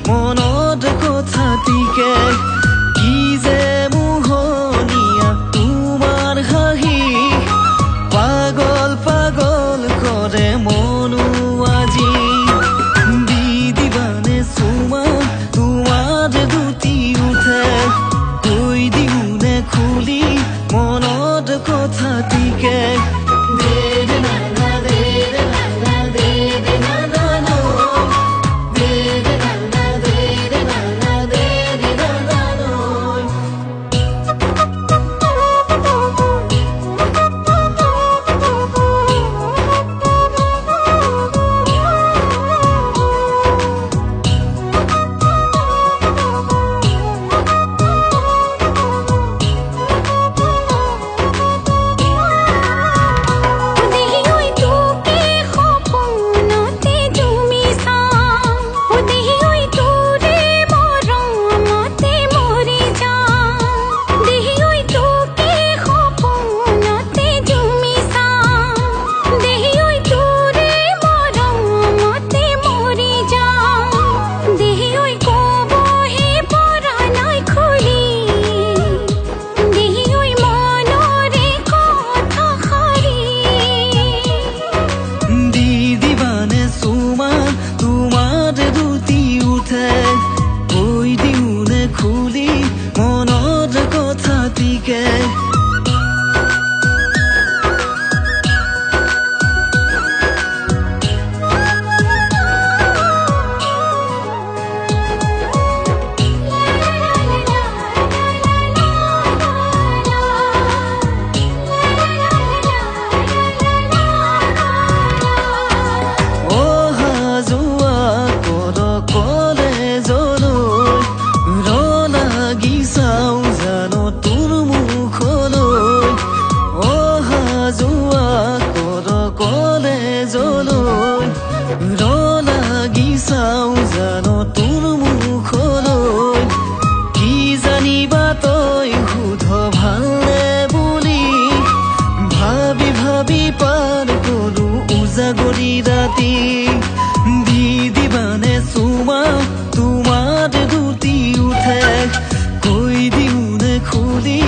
মনত কথাটিকে। কি যে মোহনীয়া তোমাৰ হাঁহি, পাগল পাগল কৰে মনো আজি। দি দিবানে চুমা তোমাৰ দুটি ওঁঠে, কৈ দিওঁনে খুলি মনত কথাটিকে। দে দে না না দে দে না না দে দে না না নো। দে দে না না দে দে না না দে দে না না নো। দেহি ঐ তোকে সপোনতে জুমি চাওঁ, অ দেহি ঐ তোৰে মৰমতে মৰি যাওঁ। দেহি ঐ তোকে সপোনতে জুমি চাওঁ, দেহি ঐ তোৰে মৰমতে মৰি যাওঁ। দেহি ঐ কবহে পৰা নাই খুলি, দেহি ঐ মনৰে কথাষাৰি। দি দিবানে চুমা তোমাৰ দুটি ওঁঠে, কৈ দিওঁনে খুলি মনৰ কথাটিকে। অহা যোৱা কৰ কলেজলৈ, ৰ লাগি চাওঁ জানো তোৰ মুখলৈ। অহা যোৱা কৰ কলেজলৈ, ৰ লাগি চাওঁ জানো তোৰ মুখলৈ। কি জানিবা তই সোধ ভালনে বুলি, ভাবি ভাবি পাৰ কৰো উজাগৰি ৰাতি। দি দিবানে চুমা তোমাৰ দুটি ওঁঠে, কৈ দিওঁনে খুলি